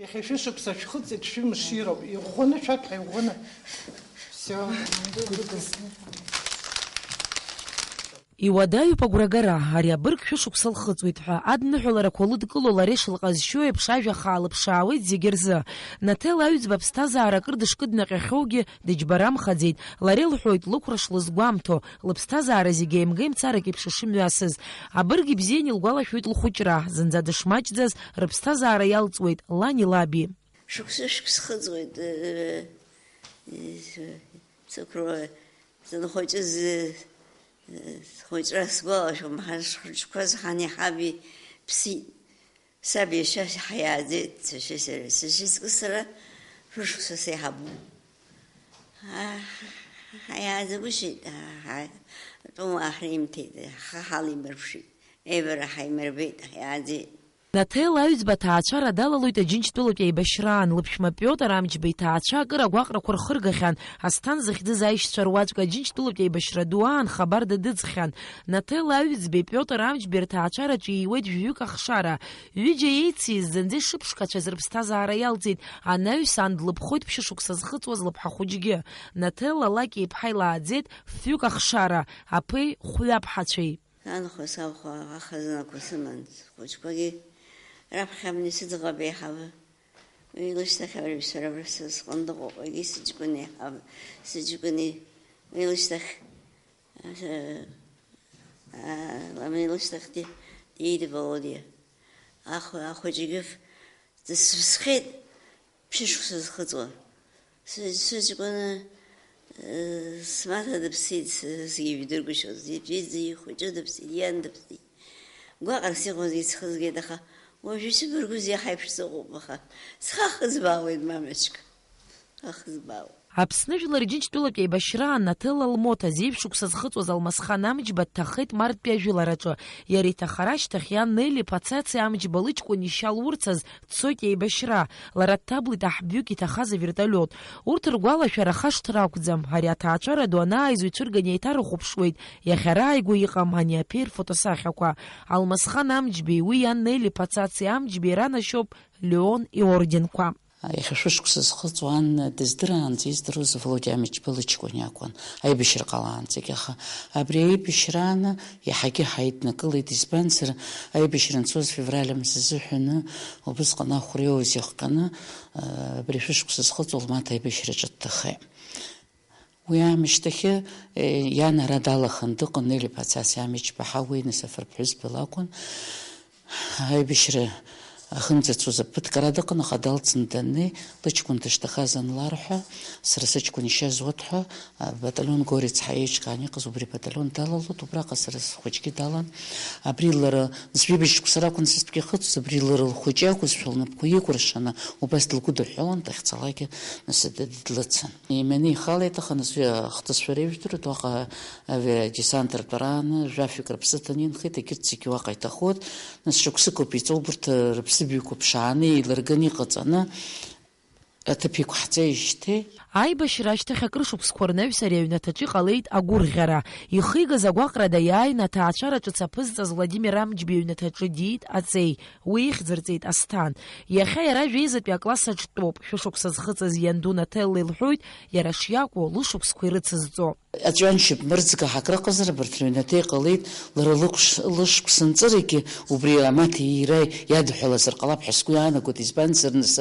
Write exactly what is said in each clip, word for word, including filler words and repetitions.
Иахьа шәышықәса шәхыҵит, шәымшироуп. Иӷәӷәаны шәаԥхьа, иӷәӷәаны. Всё. Иуадаҩуп агәрагара, ари абырг шәышықәса лхыҵуеит ҳәа. Адныҳәаларақәа лыдкыло лара ишылҟазшьоу еиԥш ажәа хаалыԥшаауеит зегьы рзы. Наҭела аҩӡба аԥсҭазаара акыр дышкыднаҟьахьоугьы дыџьбарам хазеит. Лара илҳәоит, лықәра шлызгәамҭо, лыԥсҭазаара зегьы еимга-еимцарак еиԥш ишымҩасыз. Абырг ибзиан илгәалашәоит лхәыҷра, зынӡа дышмаҷӡаз рыԥсҭазаара иалҵуеит лани лаби. Шықәса-шықәса схыҵуеит, э, э, сықәра, санхәыҷыз, э, схәыҷра сгәалашәом, ҳара ҳхәыҷқәаз ҳани ҳаби ԥсит. Саб иашьа ҳаиааӡеит, сашьеи сареи. Сашьеи сара шәышықәса сеиҳабуп. Ҳа-, ҳаиааӡагәышьеит, ҳа-, ҳа-, атәымуаа ҳреимҭеит, ҳхы ҳалеимырԥшит, еибара ҳаимырбеит, ҳаиааӡеит. Наҭела Аҩӡба аҭаацәара далалоит Аџьынџьтәылатә еибашьраан. Лыԥшәма Пиотр Амҷба иҭаацәа акыр агәаҟрақәа рхыргахьан, Асҭан захьӡыз аишьцәа руаӡәк Аџьынџьтәылатә еибашьра ду аан хабар дадыҵхьан. Наҭела Аҩӡбеи Пиотр Амҷбеи рҭаацәараҿы ииуеит жәаҩык ахшара. Ҩыџьа еициз зынӡа ишыԥшқацәаз рыԥсҭазаара иалҵит, анаҩс ан длыԥхоит ԥшьышықәса зхыҵуаз лыԥҳа хәыҷгьы. Наҭела Лакиа-иԥҳа илааӡеит фҩык ахшара, аԥеи хәҩаԥҳацәеи. Анхәа сабхәа ахазынақәа сыман, схәыҷқәагьы раԥхьа абни сыӡӷаб еиҳабы. Уи лышьҭахь абри сара абра сызҟны дыҟоуп, егьи сыҷкәын еиҳаб-, сыҷкәыни. Уи лышьҭахь, а, а, абри лышьҭахь ди-, диит Володиа. Ахә-, ахәыҷгьы ф-, дысԥсхьеит. Ԥшьышықәса зхыҵуа. Сыҷ-, сыҷкәын, э, смаҭа дыԥсит, с-, сгьы ижәдыргәышьоз, ижәи ихәыҷы дыԥсит, иан дыԥсит. Гәаҟрас иҟоузеи схызгеит, аха уажәы ишыбаргәыз иаҳа иԥшӡа ыҟоуп, аха схы ахызбаауеит, мамочка, схы ахызбаауеит. Аԥсны Жәлар Џьынџьтәылатә еибашьраан Наҭела Лмоҭа зеиԥш шықәса зхыҵуаз Алмасхан Амҷба дҭахеит Мартәи ажәылараҿы. Иара иҭахара ашьҭахь иан Нели Пацаци Амҷба лыҷкәын ишьа лурцаз дцоит еибашьра. Лара дҭаблит аҳбҩык иҭахаз авертолиот. Урҭ ргәалашәара хашҭра акәӡам. Ари аҭаацәара ду анааизо ицәырганы еиҭарыхәаԥшуеит иахьа рааигәа иҟам ани аԥеи рфотосахьақәа. Алмасхан Амҷбеи уи иан Нели Пацаци Амҷбеи ранашьоуп Леон иорденқәа. Иахьа шәышықәса зхыҵуа ан дыздыраанӡа издыруаз Володиа Амҷба лыҷкәын иакәын, аибашьра ҟалаанӡагь. Аха абри аибашьрааны иаҳагьы ҳаиднакылеит, избанзар, аибашьра анцоз февраль амза азыҳәаны убысҟан ахәра иоуз иахҟьаны, абри шәышықәса зхыҵуа лмаҭа аибашьраҿы дҭахеит. Уи аамышьҭахьы, е, иан ара далаханы дыҟан, Нели Пацаци Амҷба ҳауеины Сафар ԥҳәызба лакәын. Аибашьра ахьынӡацоз ԥыҭк ара дыҟан, аха далҵны даннеи, лыҷкәын дышҭахаз анларҳәа, сара сыҷкәын ишьа зуҭ ҳәа, абаталион Горец ҳәа еиҿкаан иҟаз убри абаталион далалоит, убраҟа сара схәыҷгьы далан. Абри лара, зҩыбжь шықәса ракәын сыстәгьы ихыҵуаз, абри лара лхәыҷы акәызшәа лнапқәа икәыршаны, убас дылгәыдыҳәҳәалан, дахьцалакгьы нас д-, д-, длыцын. Иманы ихалеит, аха нас уи ахҭысшәа реижәдыруеит, уаҟа авиадесант ртәарааны жәафҩык рыԥсы ҭаны инхеит, егьырҭ зегьы уаҟа иҭахоит. Нас шықәсык ауп иҵоу, убырҭ рыԥсыбаҩқәа ԥшааны, еилырганы иҟаҵаны аҭыԥ иқәҳҵеижьҭеи. Аибашьра ашьҭахь акыр шықәсқәа рнаҩс ари аҩнаҭаҿы иҟалеит агәырӷьара. Ихигаз агәаҟра даиааины аҭаацәара ҿыц аԥызҵаз Владимир Амҷба иҩнаҭаҿы диит аҵеи. Уи ихьӡырҵеит Асҭан. Иахьа иара жәеизатәи акласс аҿтәоуп. Шәышықәса зхыҵыз ианду Наҭелла илҳәоит, иара шиакәу, лышықәсқәа ирыцызҵо. Аҵәҩаншьап мырӡга ҳакрыҟазар, абарҭ рыҩнаҭа иҟалеит, лара лықәш-, лышықәсанҵырагьы убри амаҭа иира иадҳәалазар ҟалап ҳәа сгәы иаанагоит, избанзар, нас,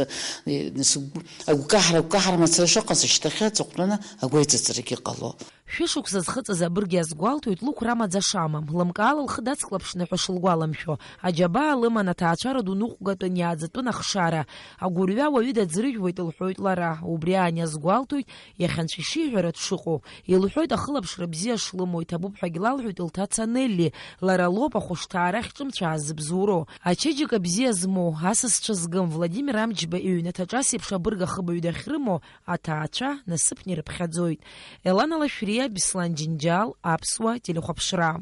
нас агәкаҳара, агәкаҳара мацара шыҟаз ашьҭахьы аҵыхәтәаны агәеиҵыҵрагьы ҟало. Шәышықәса зхыҵыз абырг иазгәалҭоит лықәра амаӡа шамам, лымкаала лхы дацклаԥшны ҳәа шылгәаламшәо. Аџьабаа лыман аҭаацәара ду ныҟәгатәын иааӡатәын ахшара. Агәырҩа уаҩы даӡрыжәуеит, лҳәоит лара. Убри аан иазгәалҭоит, иахьа анцәа ишиҳәара дшыҟоу. Илҳәоит ахылаԥшра бзиа шлымоу, иҭабуп ҳәагьы лалҳәоит лҭаца Нелли. Лара лоуп ахәышҭаара ахьҿымцәааз зыбзоуроу. Ачеиџьыка бзиа змоу, асасцәа згым Владимир Амҷба иҩнаҭаҿы ас еиԥш абырг ахыбаҩ дахьрымоу аҭаацәа насыԥны ирыԥхьаӡоит. Елана Лашәриа, Беслан Џьынџьал, Аԥсуа телехәаԥшра.